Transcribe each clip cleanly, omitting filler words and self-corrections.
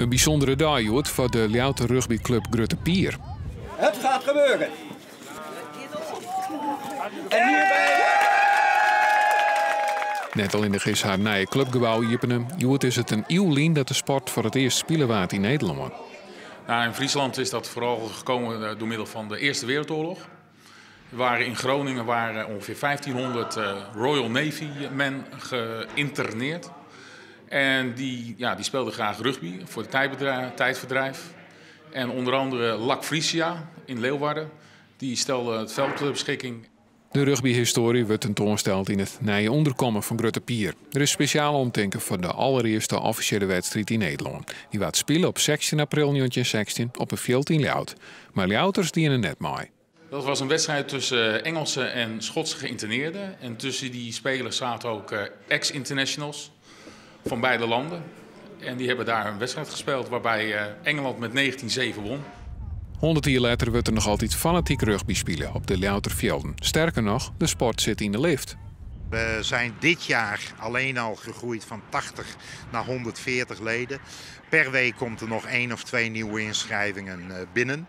In bysûndere dei hjoed foar de Ljouwerter rugbyklup Grutte Pier. Het gaat gebeuren. En hierbij. Net allinnich is har nije klupgebou iepene, hjoed is it in iuw lyn dat de sport foar it earst spile waard yn Nederlân. Nou, in Friesland is dat vooral gekomen door middel van de Eerste Wereldoorlog. Er waren in Groningen waren ongeveer 1500 Royal Navy men geïnterneerd. En die, ja, die speelden graag rugby voor het tijdverdrijf. En onder andere LAC Frisia in Leeuwarden, die stelde het veld ter beschikking. De rugbyhistoarje wurdt tentoansteld yn it nije ûnderkommen fan Grutte Pier. Der is spesjaal omtinken foar de alderearste offisjele wedstriid yn Nederlân. Dy waard spile op 16 april 1916 op in fjild yn Ljouwert. Mar Ljouwerters diene net mei. Dat was een wedstrijd tussen Engelse en Schotse geïnterneerden. En tussen die spelers zaten ook ex-internationals van beide landen. En die hebben daar een wedstrijd gespeeld waarbij Engeland met 19-7 won. 100 jier letter wurdt der noch altyd fanatyk rugby spile op de Ljouwerter fjilden. Sterker noch, de sport sit yn de lift. We zijn dit jaar alleen al gegroeid van 80 naar 140 leden. Per week komt er nog één of twee nieuwe inschrijvingen binnen.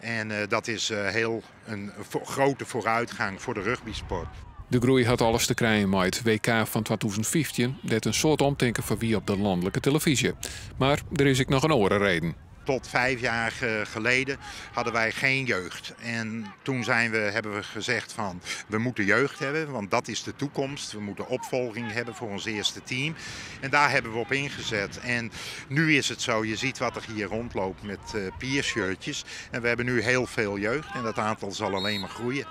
En dat is heel een grote vooruitgang voor de rugbysport. De groei hat alles te krijen mei it WK fan 2015, dêr't in soad omtinken foar wie op de lanlike telefyzje. Mar der is ek noch in oare reden. Tot 5 jaar geleden hadden wij geen jeugd. En toen hebben we gezegd van we moeten jeugd hebben, want dat is de toekomst. We moeten opvolging hebben voor ons eerste team. En daar hebben we op ingezet. En nu is het zo, je ziet wat er hier rondloopt met piershirtjes. En we hebben nu heel veel jeugd en dat aantal zal alleen maar groeien.